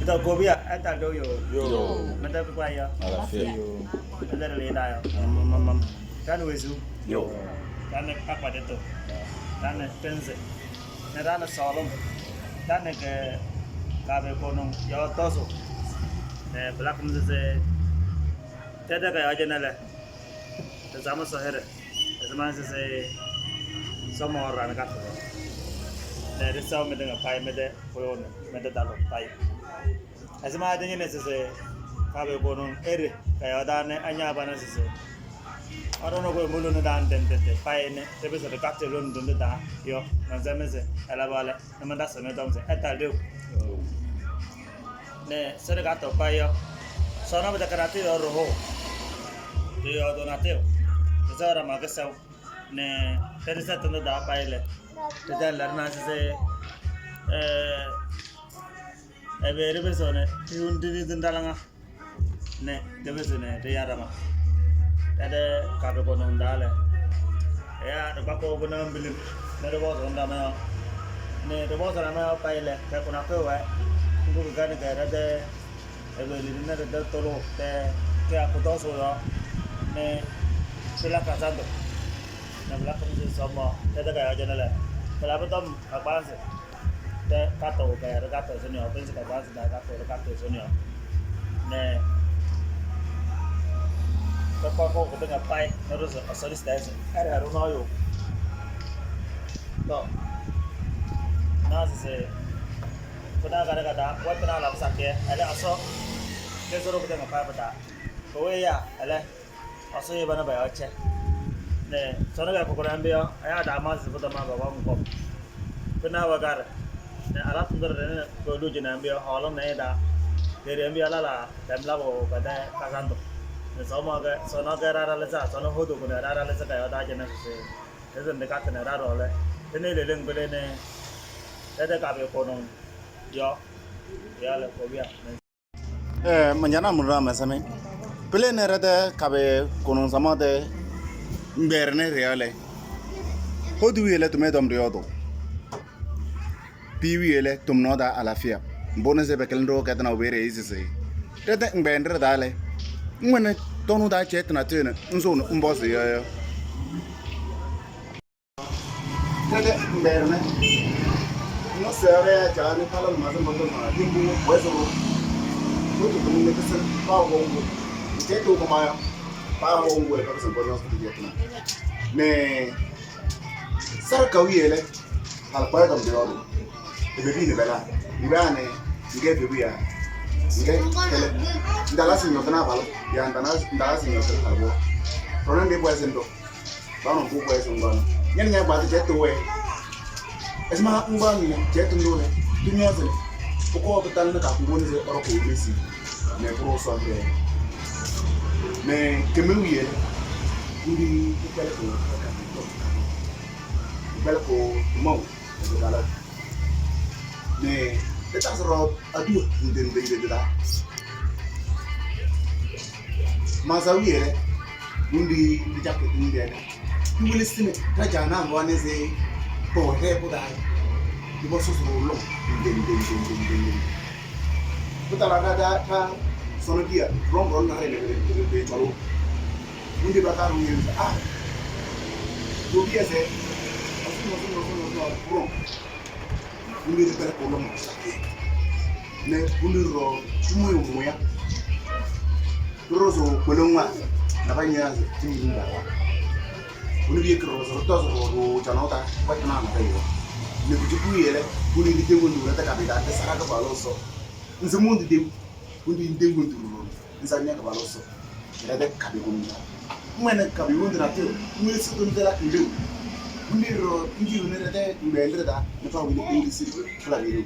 To kobia eta do yo. Yo. Mata ku kwa yo. Àlàáfíà. Mata le da yo. Mamam. Tan wezu. Yo. Tan akwadeto. Tan tenze. Ne dan solom. Tan ke kabe konong yo toso. Ne black mzese. Tete ka yo jenele. Te zama so here. Te zama se somo ran ka to. Ne de so me de pai me de koyo ne me de dalo pai. Asema de nyene sese kabe konong ere ka yo da ne anya ba na sese. Aro no ko mulu no dan den den pai ne te be se de katte lon dun da yo na zame se ala bale na manda se me dom se eta de ne se de gato pai yo so no be de karate yo roho de yo donateo se ora ma ke se ne te de se tendo da pai le te da lar na se se eh ebe re be so ne ti un di din dalanga ne te be se ne te yara ma tade kabe ko non dale ya de ba ko na mbilim ne de bo so ndama yo ne de bo so na ma yo paile ka ko na ko wa ngu ga ne ga de ebe li ne de de tolo te ke a ko to so yo ne se la casando ne bla ko se so mo te de ga yo jene le la ba tom ka ba se te ka to ga ya ka to so ne yo pe se ka ba se da ka to ka to so ne yo ne ka ko ko ko nga pai na ro so so ri sta se ara ro no yo to na se se ko na ga ga da wa na la sa ke ale aso ke so ro ko nga pai pa da ko we ya ale aso ye ba na ba ya che ne so na ga ko ko na mbe yo aya da ma se ko da ma ba ba ko ko na wa ga ne ala tundar ne ko lu je na mbe yo holo ne da de re mbe ala la dem la bo ka da ka san to ne so ma ga so na ga ra ra le sa so na ho do ko na ra ra le sa ka yo da je na se se de ne ka te na ra ro le te ne le le ngbe le ne te de ka be ko no yo ya le ko bia ne. Manjana mura masame. Pele ne rete kabe konong sama de ngberne reale. Hodu wiele tume dom riodo. Pi wiele tum no da alafia. Mbone se bekelen ro ketna obere isise. Rete ngbendre dale. Ngwene tonu da chet na tene nzo mbosi yo yo. Rete ngberne. No se are ja ne pala mazam bondo ma dimbu wezo. Mutu kumu ne kesen pa wo ngu. Nte to ko maya. Pa wo ngu e pa kesen bondo so dietna. Ne sarka wiele hal pa dam de yodo. E be bi ne bela. Ibane nge be bi ya. Nge kele. Ndala sinyo tana balo. Ya ndala ndala sinyo tana balo. Ronan de pues ndo. Ba no ku pues ngona. Nyen nya ba te to we. Esma ngba ni je to ndo ne. Tu nyoze. Ko ko tan na ka ku ne se oro ko mesi. Ne pro so de. Ne keme wiele. Ndi ko kele ko ka to. Bela ko mo. Dala. Ne de tas ro adu ndende ndende da. Masa wiele. Ndi ndi jacket ndi ene. Ti wele sine raja na ngwa ne se po he po da. Di bo so so lo ndende ndende ndende ndende. Buta la da ta sono dia rom rom na re ne de de chalo. Ndi ba ka ru yele ah. Do bi ese. Asu no no no no rom. Ndi de bela ko lo mo sa. Ne ndi ro tumu yo moya. Roso kwelongwa na ba nyaze timi nda wa. Unu bi kro so to so ro chanota wa tana na tayo. Ne bujuku yele unu ndi tengo ndu ta kabida te sara ka balo so. Nze mundu de unu ndi tengo ndu ro. Nza nya ka balo so. Ira de kabi ko nda. Mwene kabi wondu na teo. Mwene so ndo la ndu. Ndi ro ndi unu re de mbendre da ne fa wini ndi siri kala biru.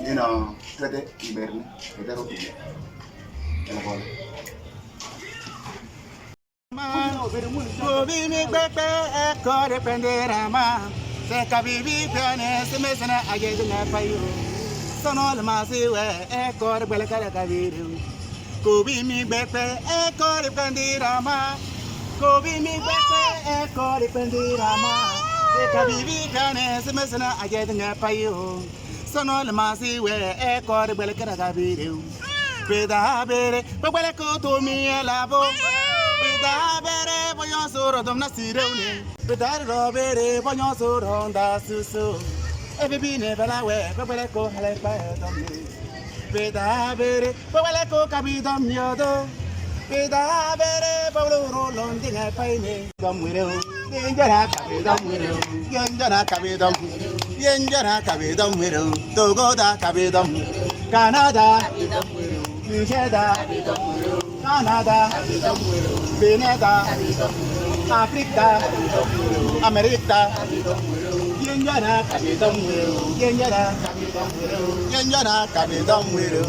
Nena trete mberne de ro. Ela bola. Gobi mi gbẹgbẹ ẹkọ de pẹndera ma sẹka bibi pẹne sẹmẹsẹnẹ ajẹjẹnẹ payo sọnọ lemasi wẹ ẹkọ de gbẹlẹkẹlẹ kabiru. Gobi mi gbẹgbẹ ẹkọ de pẹndera ma Gobi mi gbẹgbẹ ẹkọ de pẹndera ma sẹka bibi pẹne sẹmẹsẹnẹ ajẹjẹnẹ payo. Sono le masi we e kore bele kara gabiru. Peda bere bele ko to mi labo. Peda bere boyo soro dom na sirewne. Peda ro bere boyo soro nda susu. Ebibi ne bela we bele ko hale pa dom ni. Peda bere bele ko kabi dom yodo. Peda bere bolo ro londinga paine dom wiro. Yenjana kabi dom wiro. Yenjana kabi dom. Yenjana kabi dom wiro. Togo da kabi dom. Canada. Niger da. Canada. Benin da. Africa. America. Yenjana kabi dom wiro. Yenjana kabi dom wiro. Yenjana kabi dom wiro.